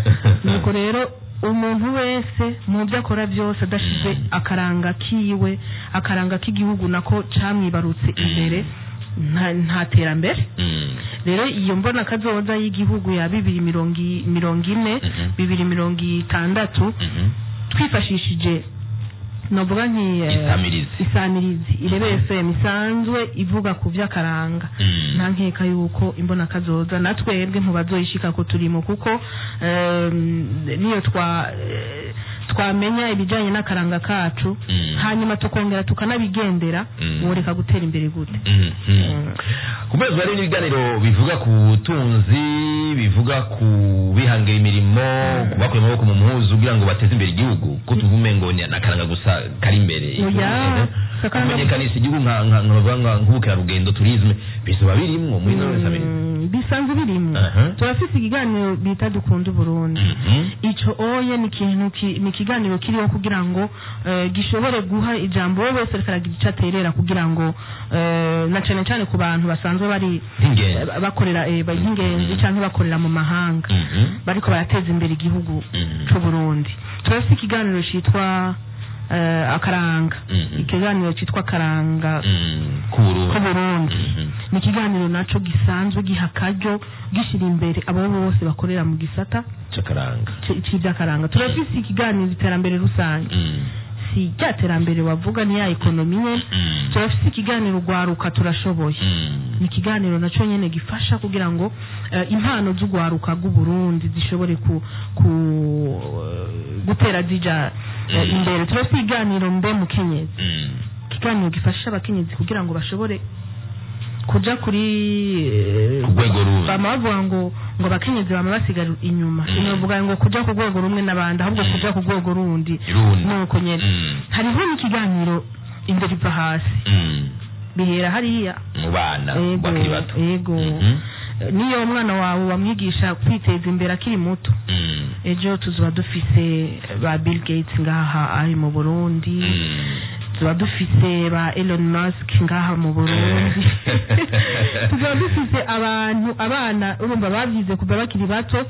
Nuko rero umuntu wese mu byo akora byose adashize akaranga kiwe, akaranga k'igihugu nako camwibarutse imbere, nta terambere. Rero iyo mbona kazoza y'igihugu ya 2040, 2060, twifashishije, novuga nti Isamirizi. Isamirizi Irebe FM isanzwe ivuga ku by'akaranga, nta nkeka yuko imbona kazoza natwebwe ntubazoyishika ko turimo, kuko niyo twa Twamenya ibijanye n'akaranga kacu, hanyuma tukongera tukanabigendera, woreka gutera imbere gute? Ku mezi hari n'ibiganiro bivuga ku butunzi, bivuga ku bihangira imirimo, ku bakuye amaboko mu mpuzu kugira ngo bateze imbere igihugu, ko tuvume ngo ni akaranga gusa kari imbere. Oya, si akaranga. Kumenyekanisha igihugu nka bavuga nk'ubukerarugendo, tourisme, bizoba birimwo muri ino nsamirizi? Bisanzwe birimwo. Turafise ikiganiro bita Dukunda Uburundi. Ico oye ni ikintu ni ikiganiro kiriho kugira ngo gishobore guha ijambo wowe wese ariko aragira ico aterera, kugira ngo na cane cane ku bantu basanzwe bari nk'ingenzi, bakorera nk'ingenzi canke bakorera mu mahanga, bariko barateza imbere igihugu c'u Burundi. Turafise ikiganiro citwa Akaranga, ikiganiro citwa Akaranga k'Uburundi. k'Uburundi. Ni ikiganiro naco gisanzwe giha akaryo, gishira imbere abo bose bakorera mu gisata c'akaranga, c'ivy'akaranga. Turafise ikiganiro Iterambere Rusange, si rya terambere wavuga, ni ya économie nyene. Turafise ikiganiro Ugwaruka Turashoboye. Ni ikiganiro naco nyene gifasha kugira ngo impano z'ugwaruka rw'Uburundi zishobore ku gutera zija imbere. Turafise ikiganiro Mbe Mukenyezi, ikiganiro gifasha abakenyezi kugira ngo bashobore kuja kuri ku rwego rundi. Bama bavuga ngo abakenyezi bama basigara inyuma. Sinovuga ngo kuja ku rwego rumwe n'abandi, ahubwo kuja ku rwego rundi. Rundi. Nuko nyene hariho n'ikiganiro Imbere Iva Hasi. Bihera hariya mu bana Ego, bakiri bato. Ego. Niyo umwana wawe wamwigisha kwiteza imbere akiri muto, ejo tuzoba dufise ba Bill Gates ngaha ari mu Burundi, tuzoba dufise ba Elon Musk ngaha mu Burundi, tuzoba dufise abantu, abana urumva bavyize kuva bakiri bato.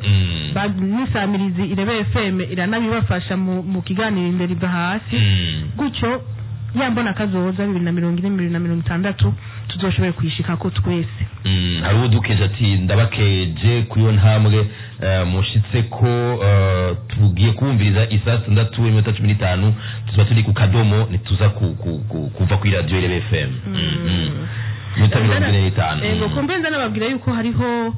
N'isamirizi Irebe FM iranabibafasha mu kiganiro Imbere Iva Hasi. Gutyo yambona kazoza 2040, 2060 tuzoshobore kuyishikako twese. Hari uwo dukeje ati: "Ndabakeje kuri iyo ntambwe mushitse ko tugiye kumviriza isaha 6:15, tuzoba turi ku kadomo, ntituza kuva kuri radio Irebe FM." Minota 45. Ego, kumbe ndanababwira yuko hariho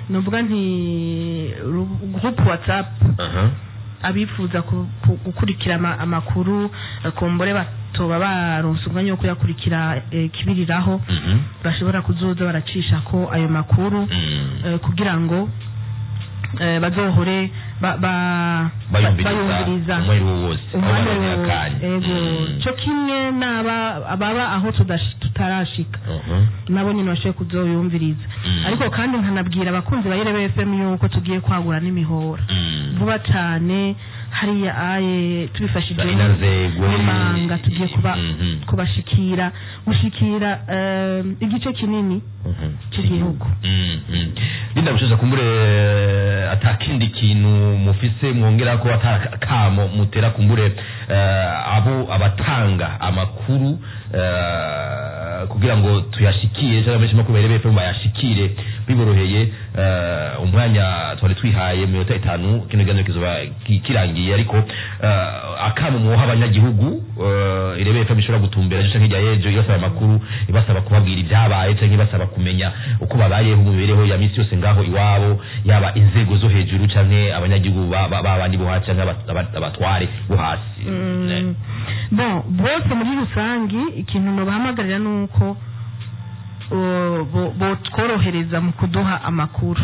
novuga nti groupe WhatsApp, abifuza gukurikira amakuru, kumbure batoba baronse umwanya wo kuyakurikira kibiriraho, bashobora kuzoza baracisha ko ayo makuru kugira ngo bazohore bayumviriza bayumviriza umwanya uwo wose aho umwanya baroneye akanya. Ego, co kimwe n'aba ababa aho tutarashika, nabo nyine bashoboye kuzoyumviriza. Ariko kandi nkanabwira abakunzi ba Irebe FM yuko tugiye kwagura n'imihora vuba cane hariya aye, tubifashije Inazegwe. n'imanga, tugiye kuba kubashikira, gushikira igice kinini cy'igihugu. Linda Bushasha, kumbure atakindi kintu mufise mwongera ko atakamo mutera, kumbure abo abatanga amakuru kugira ngo tuyashikire, cyangwa benshi makuru berebe FM bayashikire biboroheye. Umwanya twari twihaye 5 minota, kino kiganiro kizoba kirangiye, ariko akamo muha abanyagihugu Irebe FM ishobora gutumbera ejo canke hirya y'ejo, ibasaba amakuru, ibasaba kubabwira ibyabaye canke ibasaba kumenya uko babayeho mu mibereho ya misi yose ngaho iwabo, yaba inzego zo hejuru canke abanyagihugu babandi bo hasi canke abatware bo hasi? Bon, bose muri rusangi ikintu nobahamagarira ni uko botworohereza mu kuduha amakuru.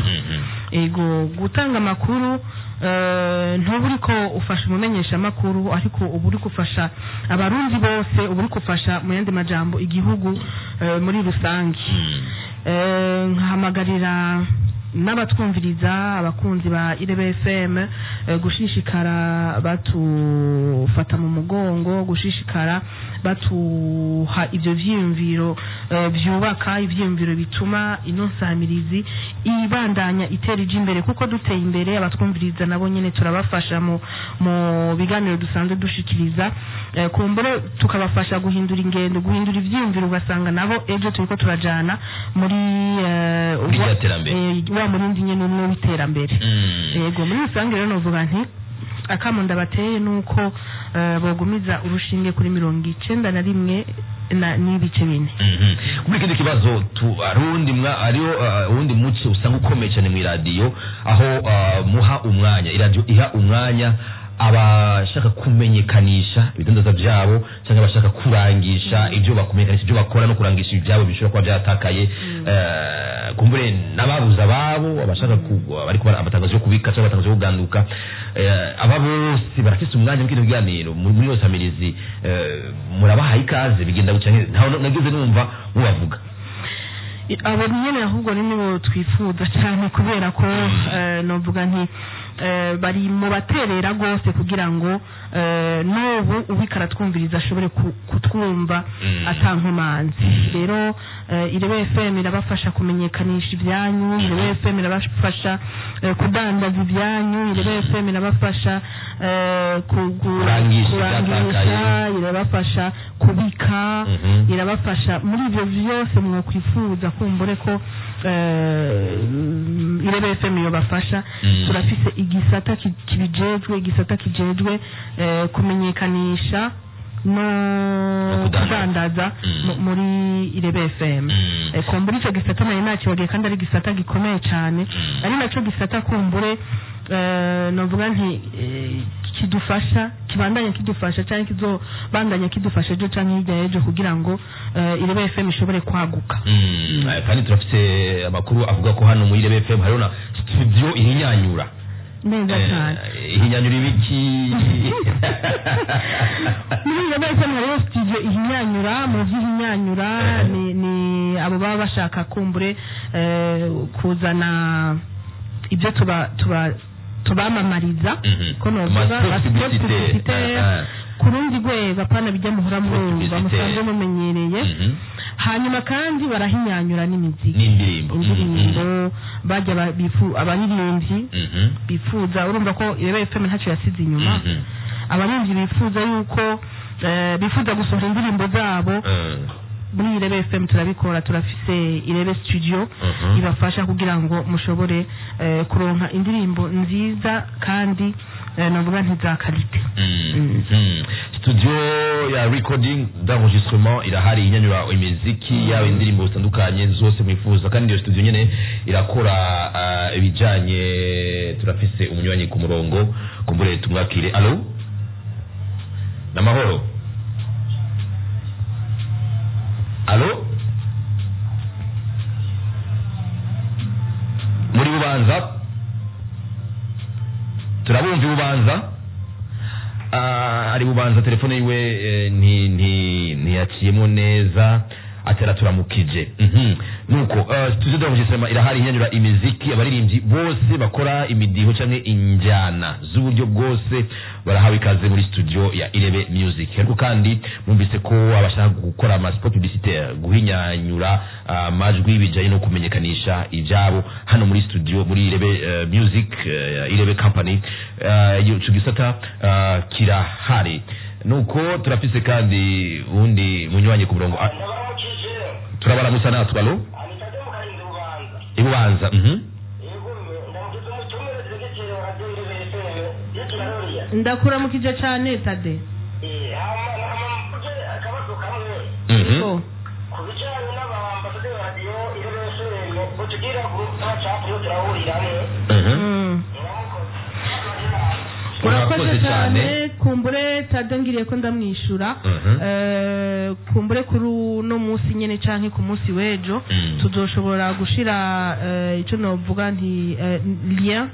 Ego, gutanga amakuru ntuba uriko ufasha umumenyesha amakuru, ariko uba uriko ufasha Abarundi bose, uba uriko ufasha mu yandi majambo igihugu muri rusange. Nkahamagarira n'abatwumviriza, abakunzi ba Irebe FM, gushishikara batufata mu mugongo, gushishikara batuha ivyo vyiyumviro vyubaka, ivyiyumviro bituma ino nsamirizi ibandanya itera ija imbere, kuko duteye imbere abatwumviriza nabo nyene turabafasha mu biganiro dusanzwe dushikiriza, kumbure tukabafasha guhindura ingendo, guhindura ivyiyumviro, ugasanga nabo ejo turiko turajana muri Muri rya terambere. Wa murindi nyene umwe w'iterambere. Yego, muri rusange rero novuga nti akamo ndabateye nuko bogumiza urushinge kuri 91. n'ibice 4. Kuri ikindi kibazo arundi ariyo uwundi muce usanga ukomeye cyane mu iradiyo, aho muha umwanya iradiyo iha umwanya abashaka kumenyekanisha ibidandaza byabo cyangwa abashaka kurangisha ibyo bakumenyekanisha, ibyo bakora no kurangisha ibyabo bishobora kuba byatakaye, kumbure n'ababuze ababo, abashaka bari kubara amatangazo yo kubika cyangwa amatangazo yo kuganduka, aba bose barafise umwanya mu kino kiganiro muri yose amirizi, murabahaye ikaze bigenda guca ntaho nageze numva mubavuga. Abo nyene ahubwo ni nibo twifuza cyane, kubera ko novuga nti bari mu baterera gose kugira ngo n'ubu ubikara twumviriza ashobore kutwumva atankomanzi. Rero Irebe FM irabafasha kumenyekanisha ibyanyu, Irebe FM irabafasha kudandaza ibyanyu, Irebe FM irabafasha kurangisha, irabafasha kubika, irabafasha muri ibyo byose mwokwifuza kumbure ko Irebe FM yobafasha. Turafise igisata kibijejwe, igisata kijejwe kumenyekanisha no kudandaza muri Irebe FM. Kumbure ico gisata nayo nakibagiye, kandi ari gisata gikomeye cyane, ari naco gisata kumbure novuga nti kidufasha, kibandanya kidufasha cyangwa kizobandanya kidufasha ejo cyangwa hirya y'ejo kugira ngo Irebe FM ishobore kwaguka. Kandi turafise amakuru avuga ko hano muri Irebe FM hariho na studio ihinyanyura neza cyane. Ihinyanyura ibiki? Muri Irebe FM hariho studio ihinyanyura. Mu vy'ihinyanyura ni abo baba bashaka kumbure kuzana ibyo tuba tubamamariza, ko novuga ku rundi rwego, apana bijya muhora murumva musanzwe mumenyereye. Hanyuma kandi barahinyanyura n'imiziki n'indirimbo, indirimbo bajya abaririmbyi bifuza. Urumva ko Irebe FM ntacyo yasize inyuma. Abaririmbyi bifuza yuko bifuza gusohora indirimbo zabo muri Irebe FM turabikora. Turafise Irebe Studio ibafasha kugira ngo mushobore kuronka indirimbo nziza kandi navuga nti za qualité. Studio ya recording d'enregistrement irahari, inyanyura imiziki yaba indirimbo zitandukanye zose mwifuza, kandi iyo studio nyene irakora ibijanye. Turafise umunywanyi ku murongo, kumbure tumwakire. Allo, namahoro. Allo, muri Bubanza, turabumva Bubanza. Ari Bubanza, telefone yiwe ntiyaciyemo neza, atera turamukije. Nuko studio d'enregistrement irahari, inyanyura imiziki, abaririmbyi bose bakora imidiho canke injyana z'uburyo bwose barahawe ikaze muri studio ya Irebe Music. Ariko kandi mwumvise ko abashaka gukora ama spot publicitaire, guhinyanyura amajwi bijanye no kumenyekanisha ibyabo hano muri studio muri Irebe Music, Irebe Company, ico gisata kirahari. Nuko turafise kandi undi munywanyi ku murongo. Turabaramutsa natwe. Allo, Ibubanza. Ndakuramukije cyane Tade. Urakoze cyane kumbure Tade, ngiriye ko ndamwishura. Kumbure kuri uno munsi nyene canke ku munsi w'ejo tuzoshobora gushira ico novuga nti lien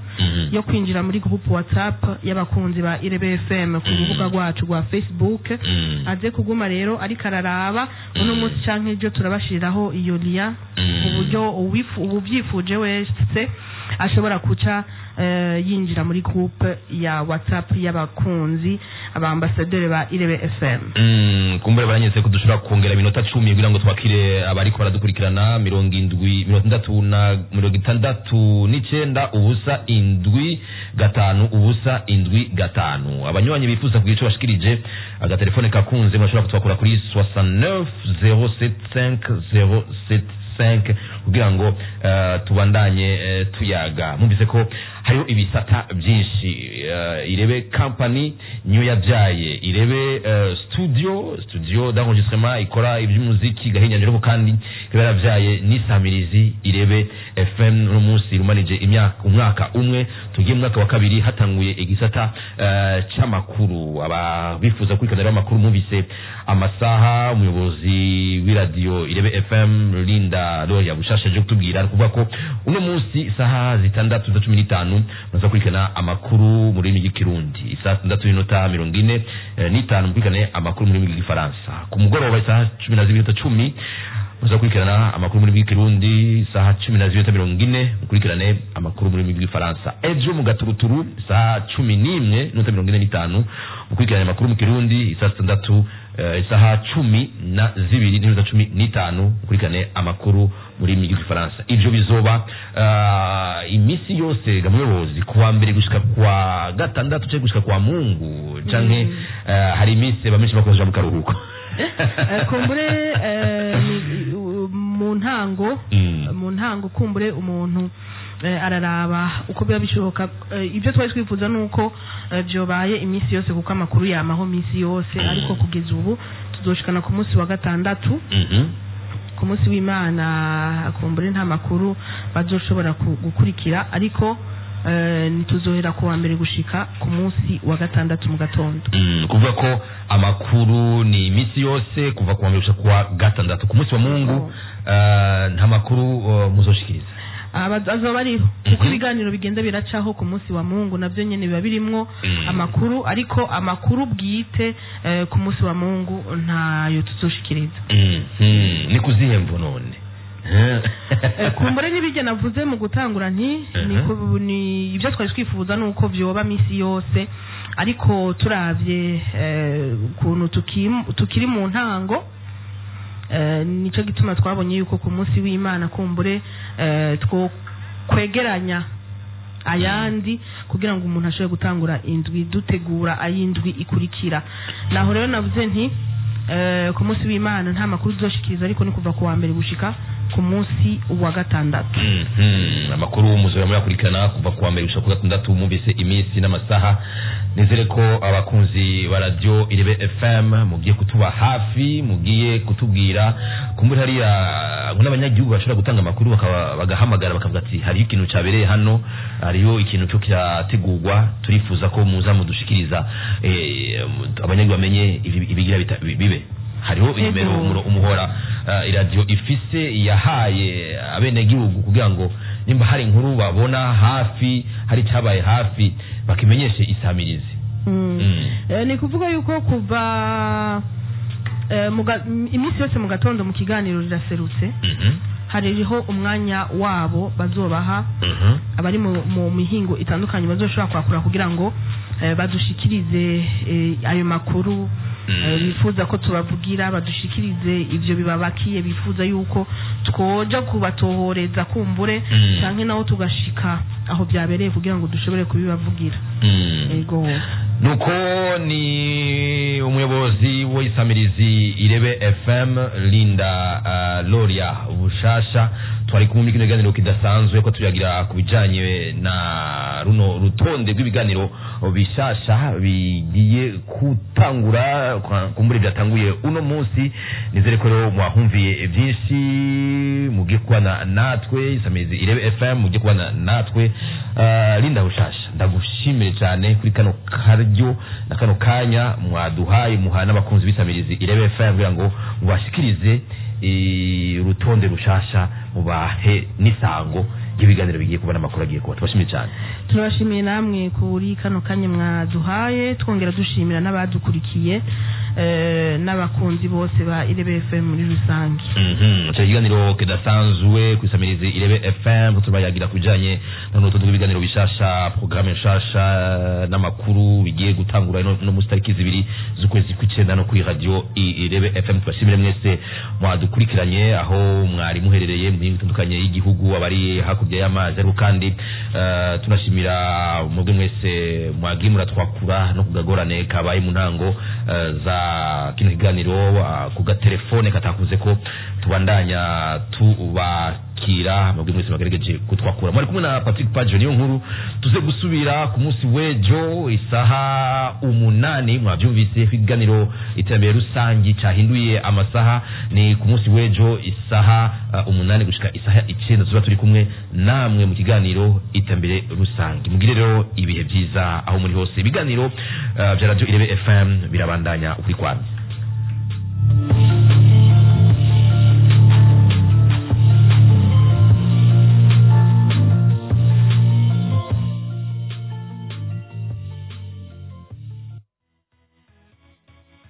yo kwinjira muri groupe WhatsApp y'abakunzi ba Irebe FM ku rubuga rwacu rwa Facebook. Aze kuguma rero ariko araraba uno munsi canke ejo turabashiriraho iyo lien ku buryo ubuvyifuje wese ashobora kuca yinjira muri groupe ya WhatsApp y'abakunzi abambasaderi ba Irebe FM. Kumbure baranyetse ko dushobora kongera iminota 10 kugira ngo twakire abariko baradukurikirana. 70 69 0 7 5 0 7 5. Abanywanyi bifuza kugira ico bashikirije, agatelefone kakunze murashobora kutwakura kuri 69 075 075 kugira ngo tubandanye tuyaga. Mwumvise ko Hariho ibisata byinshi. Irebe Company niyo yabyaye Irebe studio d'enregistrement ikora iby'umuziki gahinyanyura, ariko kandi ikaba yarabyaye n'isamirizi Irebe FM. Uno munsi rumanije imyaka, umwaka umwe, tugiye mu mwaka wa kabiri, hatanguye igisata c'amakuru. Ababifuza kurikirana amakuru, mwumvise amasaha umuyobozi w'iradiyo Irebe FM Linda Loria Bushasha aje kutubwira. Ni ukuvuga ko uno munsi isaha 6:15 muza kurikirana amakuru mu rurimi rw'Ikirundi, isaha 6:45 mukurikirane amakuru mu rurimi rw'Igifaransa. Ku mugoroba isaha 12:10 muza kurikirana amakuru mu rurimi rw'Ikirundi, isaha 12:40 mukurikirane amakuru mu rurimi rw'Igifaransa. Ejo mu gaturuturu isaha 11:45 mukurikirane amakuru mu Kirundi, isaha 6, isaha 12:15 mukurikirane amakuru mu rurimi rw'Igifaransa. Ivyo bizoba iminsi yose ga muyobozi, kuwa mbere gushika kuwa gatandatu canke gushika kwa Mungu, canke hari iminsi bamenshi bakoresha mu karuhuko? Kumbure mu ntango, mu ntango kumbure umuntu araraba uko biba bishoboka. Ibyo twari twifuza ni uko byobaye iminsi yose, kuko amakuru yamaho iminsi yose, ariko kugeza ubu tuzoshikana ku munsi wa gatandatu. Ku munsi w'Imana kumbure nta makuru bazoshobora gukurikira, ariko ntituzohera ku wa mbere gushika ku munsi wa gatandatu mu gatondo. Kuvuga ko amakuru ni iminsi yose kuva kuwa mbere gushika kuwa gatandatu. Ku munsi wa Mungu nta makuru muzoshikiriza? Azoba ariho, kuko ibiganiro bigenda biracaho ku munsi wa Mungu navyo nyene biba birimwo amakuru, ariko amakuru bwite ku munsi wa Mungu ntayo tuzoshikiriza. Ni kuzihe mvo none? Kumbure n'ibijya navuze mu gutangura nti ni ibyo twari twifuza nuko vyoba misi yose, ariko turavye ukuntu tukiri mu ntango, nico gituma twabonye yuko ku munsi w'Imana kumbure two kwegeranya ayandi kugira ngo umuntu ashobore gutangura indwi dutegura ayindwi ikurikira. Naho rero navuze nti ku munsi w'Imana nta makuru tuzoshikiriza, ariko ni kuva ku wa mbere gushika ku munsi wa gatandatu. Amakuru muzora murakurikirana kuva kuwa mbere gushika ku gatandatu. Mwumvise iminsi n'amasaha. Nizere ko abakunzi ba radio Irebe FM mugiye kutuba hafi, mugiye kutubwira kumbura hariya ngo n'abanyagihugu bashobora gutanga amakuru, bagahamagara bakavuga ati hariho ikintu cyabereye hano, hariho ikintu cyo kirategurwa, turifuza ko muza mudushikiriza, abanyagihugu bamenye ibigira bibe. Hariho inimero umuhora iradiyo ifise yahaye abenegihugu kugira ngo nimba hari inkuru babona hafi, hari icyabaye hafi, bakimenyeshe isamirizi. Ni kuvuga yuko kuva iminsi yose mu gatondo mu kiganiro riraserutse, hariho umwanya wabo bazobaha abari mu mihingo itandukanye bazoshobora kwakura kugira ngo badushikirize ayo makuru bifuza ko tubavugira, badushikirize ivyo bibabakiye, bifuza yuko twoja kubatohoreza kumbure, canke naho tugashika aho byabereye kugira ngo dushobore kubibavugira. Ego. Nuko ni umuyobozi w'isamirizi Irebe FM Linda Loria Bushasha twari kumwe muri kino kiganiro kidasanzwe ko tuyagira ku bijanye na runo rutonde rw'ibiganiro bishasha bigiye gutangura, kumbure byatanguye uno munsi. Nizere ko rero mwahumviye byinshi, mugiye kubana natwe isamirizi Irebe FM, mugiye kubana natwe. Linda Bushasha, ndagushimire cyane kuri kano karyo na kano kanya mwaduhaye, muha n'abakunzi b'isamirizi Irebe FM kugira ngo mubashikirize urutonde rushasha, mubahe n'isango ry'ibiganiro bigiye kuba n'amakuru agiye kuba. Tubashimiye cyane. Turabashimiye namwe kuri kano kanya mwaduhaye, twongera dushimira n'abadukurikiye n'abakunzi bose ba Irebe FM muri rusange. Icyo kiganiro kidasanzwe ku isamirizi Irebe FM tubayagira ku bijanye n'urutonde rw'ibiganiro bishasha, programme nshasha n'amakuru bigiye gutangura ino munsi tariki 2 z'ukwezi kw'icenda no kuri radio Irebe FM. Tubashimire mwese mwadukurikiranye aho mwari muherereye mu mihingo itandukanye y'igihugu, abari hakurya y'amazi, ariko kandi tunashimira mwebwe mwese mwagiye muratwakura no kugagorane kabaye mu ntango za kino kiganiro, ku gatelefone katakunze ko tubandanya tubakira. kubakira mwebwe mwese mwagerageje kutwakura. Mwari kumwe na Patrick Pajo niyo nkuru. Tuze gusubira ku munsi w'ejo isaha 8. Mwabyumvise, ikiganiro iterambere rusangi cyahinduye amasaha. Ni ku munsi w'ejo isaha 8 gushika isaha 9, tuba turi kumwe namwe mu kiganiro iterambere rusangi. Mugire rero ibihe byiza aho muri hose. Ibiganiro bya Radio Irebe FM birabandanya ukuri kwamye.